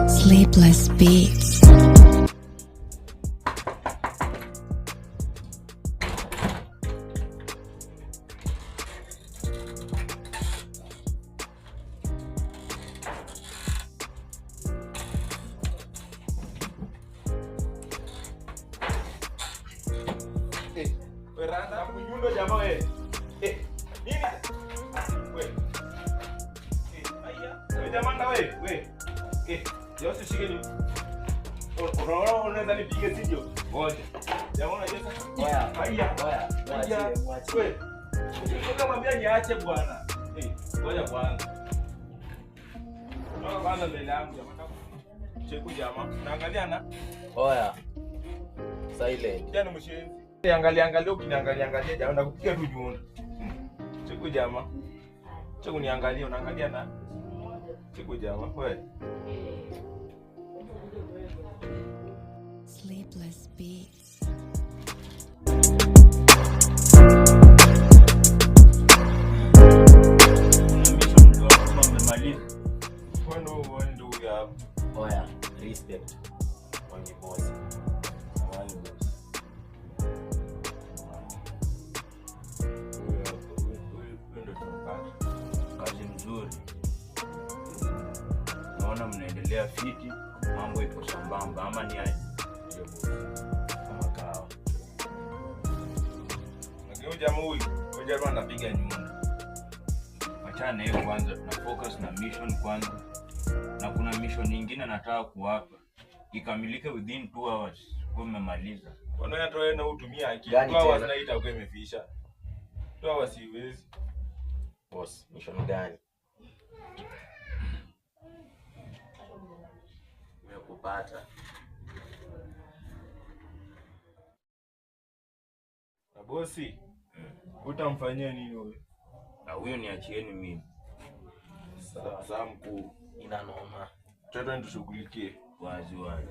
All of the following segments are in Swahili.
Sleepless Beats. Eh, we randa kunyundo jamaa we. Eh, nini? We. Eh, aya. We jamaa na we, we. Eh, leo usishike ni. Unaona unaweza nipige sivyo? Ngoja. Jamaa unajua sasa. Oya, Aya. oya, Aya. mwachie, mwachie. We. Ukitoka mwambia niache bwana. Eh, ngoja kwanza. Toka kwanza mbele yangu jamaa. Cheku jamaa. Naangalia na Oya. Silent. kijana mshenzi. Angalia angalia ukiniangalia angalia jamaa nakupiga tu nyundo. Cheku jamaa. Cheku niangalie unaangalia na. Cheku jamaa wewe. Sleepless Beats. Kuna mission mliwatuma mmemaliza. Wewe ndio uone ndugu yako. Oya, respect. Mwenye boss. Samahani boss. Huyu hapo, huyu ndio tunampata. Kazi mzuri. Naona mnaendelea fiti, mambo iko sambamba ama ni aje? Ndio boss. Kama kawa. Lakini huyu jamaa huyu jamaa anapiga nyundo. Wachana na hiyo kwanza, tuna focus na mission kwanza. Na kuna mission nyingine nataka kuwapa ikamilike within 2 hours, kwa mmemaliza. Kwani hata wewe na utumia akili. Gani 2 hours tena? na itakuwa imefisha. 2 hours siwezi. Boss, mission gani? Nimekupata. Na bosi, utamfanyia nini huyu? Na huyo niachieni mimi. Sasa mkuu. Ina noma. Twende tushughulikie. Wazi wazi.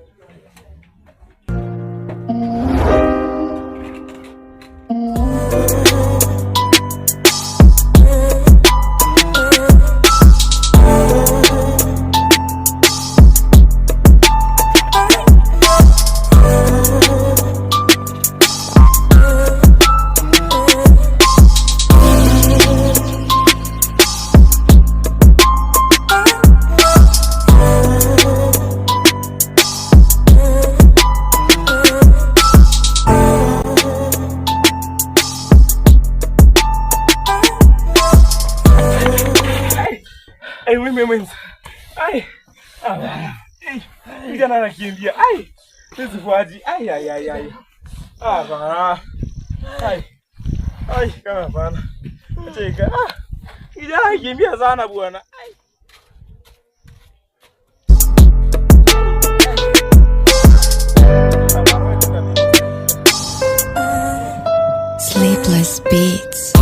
Ai, mimi mwenza. Ai. Ah. Ai. Kijana anakimbia. Ai. Sifuaji. Ai ai ai ai. Ah, bana. Ai. Ai, kama bana. Acha ika. Ah. Kijana anakimbia sana bwana. Ai. Sleepless Beats.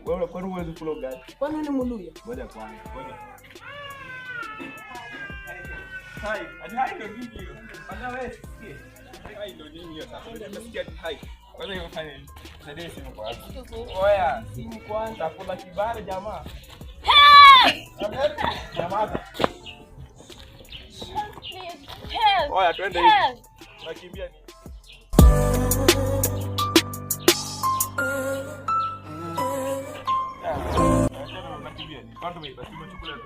Wewe kwani huwezi kula ugali? Kwani ni Muluya? Ngoja kwanza, ngoja. Hai, ati hai ndo nini hiyo? Bana wewe sikie. Hai ndo nini hiyo sasa? Nimesikia ati hai. Kwanza hiyo fanya nini? Saidia simu kwanza. Oya, simu kwanza kuna kibali jamaa. Jamaa. Please, help! Oya, twende hivi. Help! Nakimbia ni. Ah, Unakimbia ni kwanza umeiba simu, chukua tu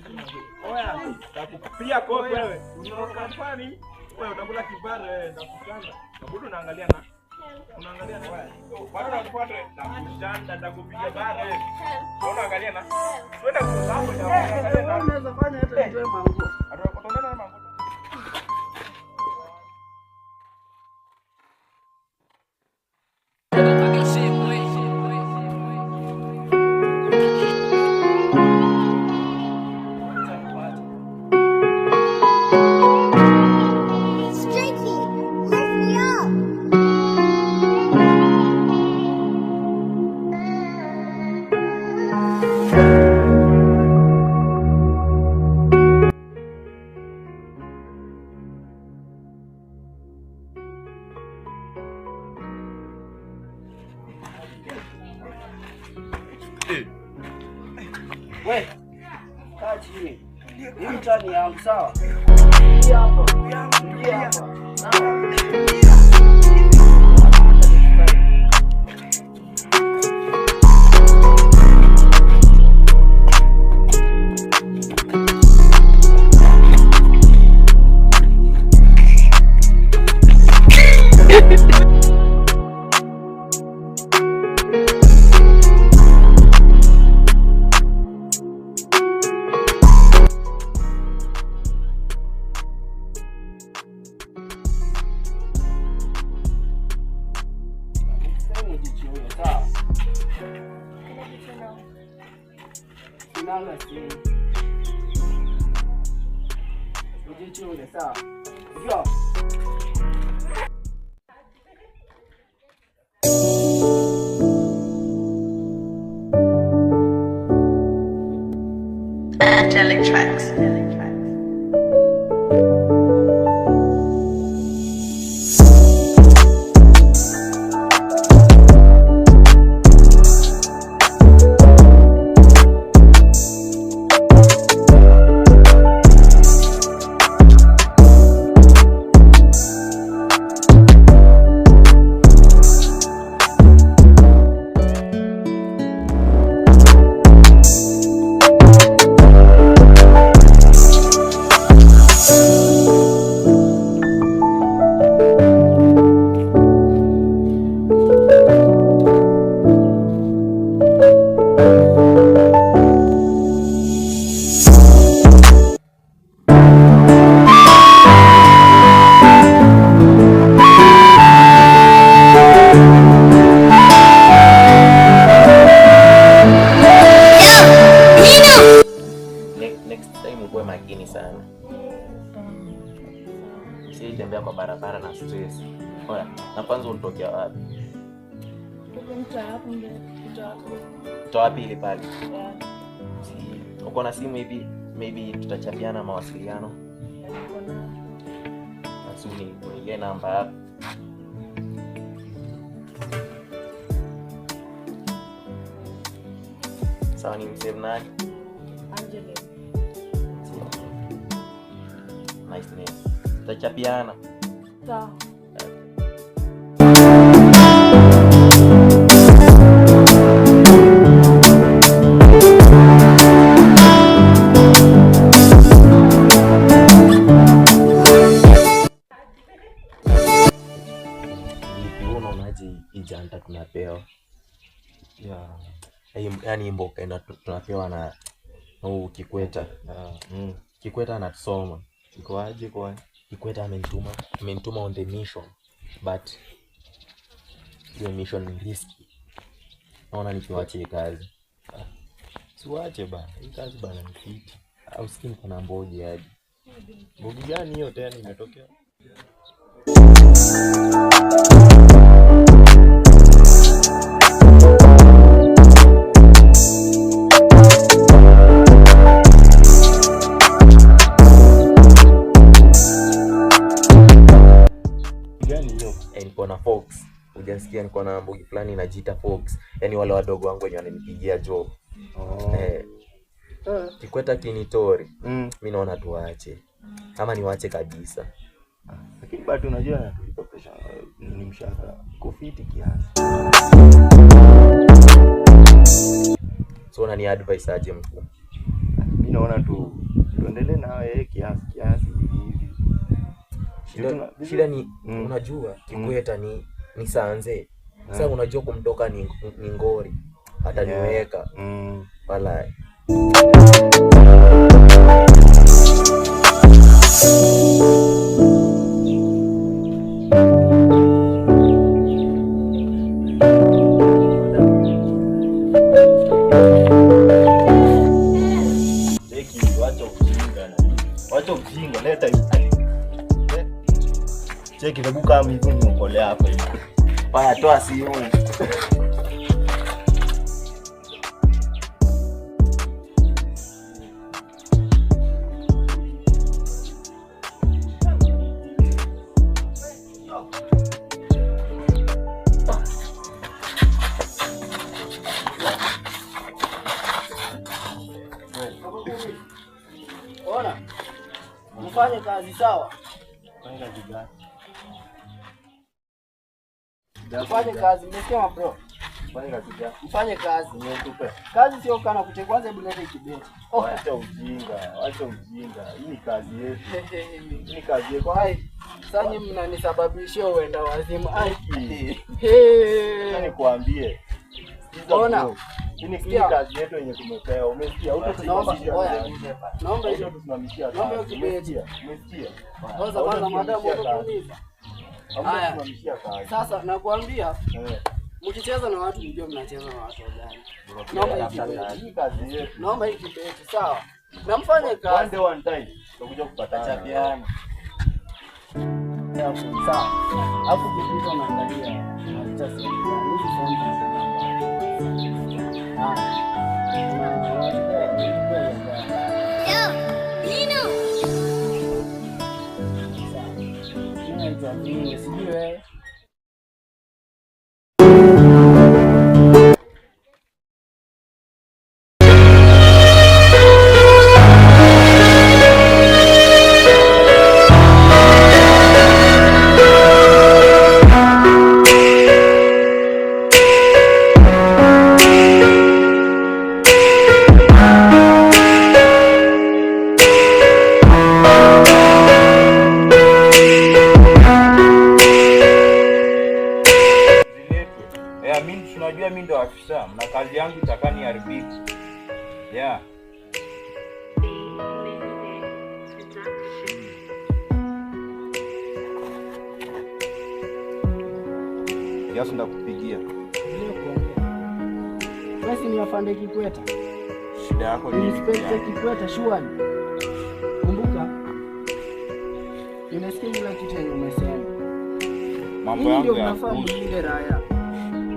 simu. Oya, nakupiga kofi wewe. Unaona nini? Wewe utakula kibara wewe, nakutanga. Nakudu unaangalia na unaangalia na wewe. Bado nakufuata, nakushanda, nakupiga bara wewe. Unaangalia na Twende kwa sababu ya Wewe unaweza fanya hata nitoe manguo. Utaongea na manguo. Streaky, lift me up. We, kaa chini. Hii mtani yangu sawa? Hii hapa. Hii hapa. Sawa? Sema ujichunge, sawa? Sinanga simu. Ujichunge, sawa? Yo. Angelic Tracks. Next time ukuwe makini sana. Usitembea kwa barabara na stress. Oya, na kwanza unatokea wapi? Toa wapi ile pale? Uko na simu hivi, maybe tutachapiana mawasiliano. Basi unigie namba yako. Sawa, ni msave nani? Nice name. Tutachapiana. Sawa. Vipi, wewe unaonaje hii janta tunapewa? Yeah. Yaani mboka ina tunapewa na huu Kikweta. Kikweta anatusoma. Iko aje kwani? Kikweta amenituma on the mission, but hiyo mission ni risky. Naona nikiwache kazi. Siwache bana. Hii kazi bana ni fiti. Au sikii niko na mbogi hadi. Mbogi gani hiyo tena imetokea? Gani hiyo? Niko na Fox. Hujasikia niko na mbogi fulani inajiita Fox. Yaani wale wadogo wangu wenye wananipigia job. Oh. Kikweta kinitori. Mm. Mimi naona tuache. Ama niwache kabisa. Lakini bado unajua anatulipa pesa ni mshahara. Iko fiti kiasi. So unani advice aje mkuu? Mimi naona tu tuendelee na yeye kiasi kiasi hivi. Shida ni unajua Kikweta ni sanze. Sasa unajua kumtoka ni ngori. Ataniweka. Wala. Cheki hebu kama hivi niokolea hapa hivi. Baya toa simu. Ona. Mfanye kazi sawa. Mfanye kazi, mmesikia bro? Mfanye kazi gani? Mfanye kazi. Kazi sio kana kuche kwanza, hebu lete kibeti. Acha ujinga, acha ujinga. Hii ni kazi yetu. Hii ni kazi yetu. Ai, sasa nyinyi mnanisababishia uenda wazimu. Ai. Sasa nikwambie. Ona. Hii ni kazi yetu yenye tumepewa. Umesikia? Hutasimamishia. Naomba hiyo tusimamishia. Naomba kibeti. Umesikia? Kwanza kwanza madamu umekuuliza. Haya. Sasa nakwambia mkicheza na watu mjue mnacheza na watu gani. Naomba hii kibeti. Naomba hii kibeti, sawa? Na mfanye kazi. One day one time tutakuja kupatana. Chapiana. Sawa. Hapo kipita unaangalia. Yo, Nino. Sijui wewe. Unajua mimi ndo afisa na kazi yangu itakani haribiki. Yeah. Kiasi ndakupigia. Wewe ni afande Kikweta. Shida yako ni Inspector Kikweta surely. Kumbuka nimesikia kila kitu yenye umesema. Mambo yangu ya kuhusu raya.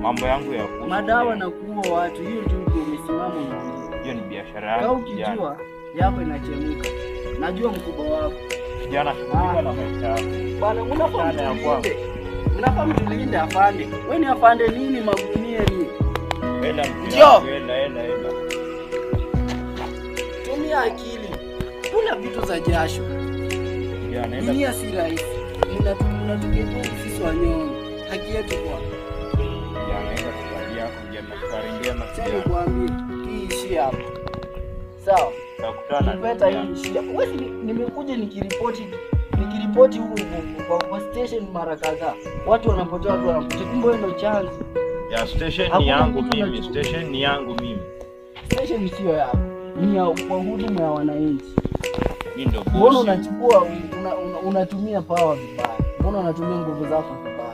Mambo yangu ya kuhusu madawa na kuua watu, hiyo ndio umesimama unaongea. Hiyo ni biashara yangu. Ukijua yako inachemka. Najua mkubwa wako. Kijana, shughulika na maisha yako. Bwana, unafaa mtulinde. Unafaa mtulinde afande. Wewe ni afande nini magunie nini? Enda mjio. Enda enda enda. Tumia akili. Kuna vitu za jasho. Kijana, enda. Dunia si rahisi. Mnatuketea sisi wanyonge. Haki yetu kwa. Kijana, enda safari yako njema, safari njema. Sasa nikwambie, hii ishi hapa. Sawa. Tutakutana. Kikweta hii ishi hapa. Wewe nimekuja nikiripoti huku kwa station mara kadhaa. Watu wanapotea, watu wanapotea. Kumbe wewe ndio chanzo. Ya station ni yangu mimi, station ni yangu mimi. Station sio yako. Ni ya kwa huduma ya wananchi. Mimi ndio boss. Mbona unachukua unatumia power vibaya? Mbona unatumia nguvu zako vibaya?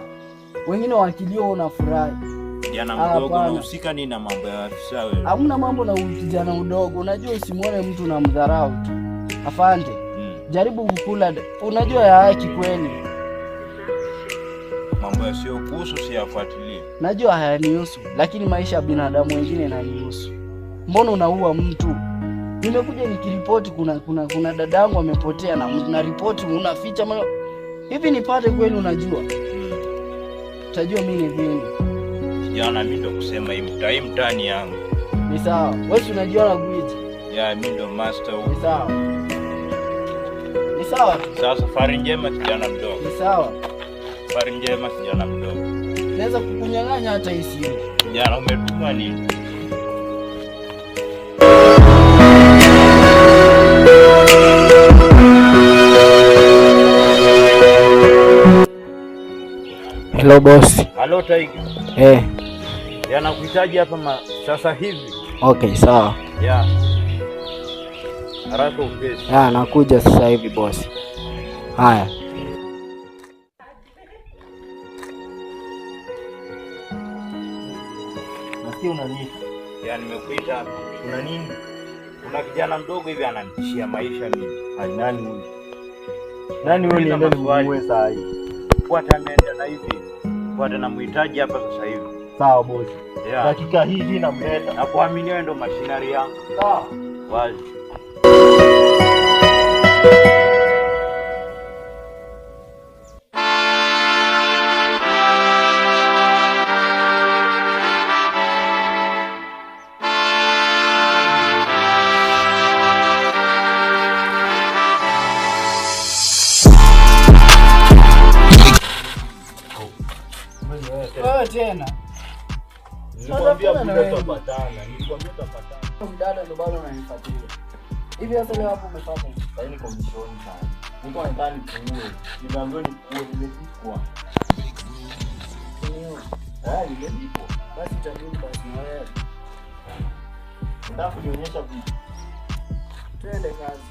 Wengine wakilio unafurahi. Kijana mdogo unahusika nini na mambo ya afisa wewe? Hamna mambo na kijana mdogo. Unajua usimuone mtu na mdharau tu. Afande. Jaribu kukula. Unajua ya haki kweli. Mambo yasiyokuhusu siyafuatilie. Najua hayanihusu, lakini maisha ya binadamu wengine yananihusu. Mbona unaua mtu? Nimekuja nikiripoti kuna dadangu amepotea na ripoti unaficha maana hivi nipate kweli unajua? Utajua mimi ni nini. Kijana, mimi ndo kusema hii mtaani yangu. Ni sawa. Wewe unajua na gwiji. Ya mimi ndo master huko. Ni sawa. Ni sawa. Sasa safari njema kijana mdogo. Ni sawa. Safari njema kijana mdogo. Naweza kukunyang'anya hata hii simu. Kijana umetuma nini? Hello boss. Halo Tiger. Eh, Yanakuhitaji hapa sasa hivi. Okay, sawa. Ya. Haraka upesi. Ya, nakuja sasa hivi boss. Haya. Nasikia unaniita. Ya, nimekuita hapa. Kuna nini? Kuna kijana mdogo hivi ananitishia maisha mimi. Ai, nani huyu? Nani huyu Uliza niende maswali. nimuue saa hii? Fuata ameenda na hivi. Fuata namhitaji hapa sasa hivi. Sawa bosi. Ya. Dakika hii hii namleta. Na kuamini wewe ndo mashinari yangu. Sawa. Wazi. Wewe tena. Nilikwambia Sasa buda tena wewe. tutapatana. Nilikwambia tutapatana. Mdada ndo bado unanifuatilia. Hivi sasa leo hapo umepata nini? Sasa niko mishoni sana. Niko nataka nikuue. Nimeambiwa nikuue, nimelipwa. Niue. Eh, nimelipwa. Basi itabidi basi na wewe. Unataka kunionyesha vipi? Twende kazi.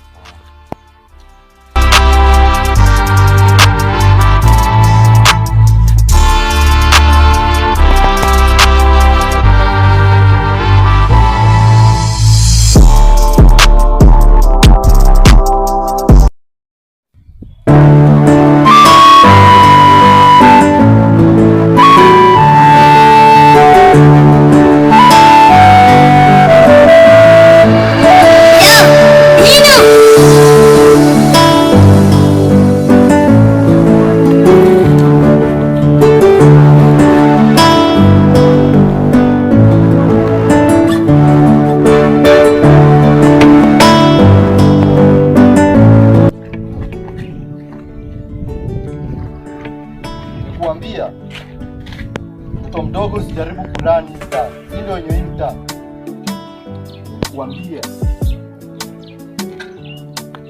Nikuambia mtoto mdogo usijaribu kulani hii mtaa. Si ndio wenye hii mtaa. Nikuambia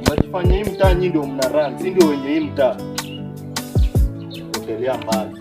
unajifanya hii mtaa nyinyi ndio mna run, si ndio wenye hii mtaa. Potelea mbali.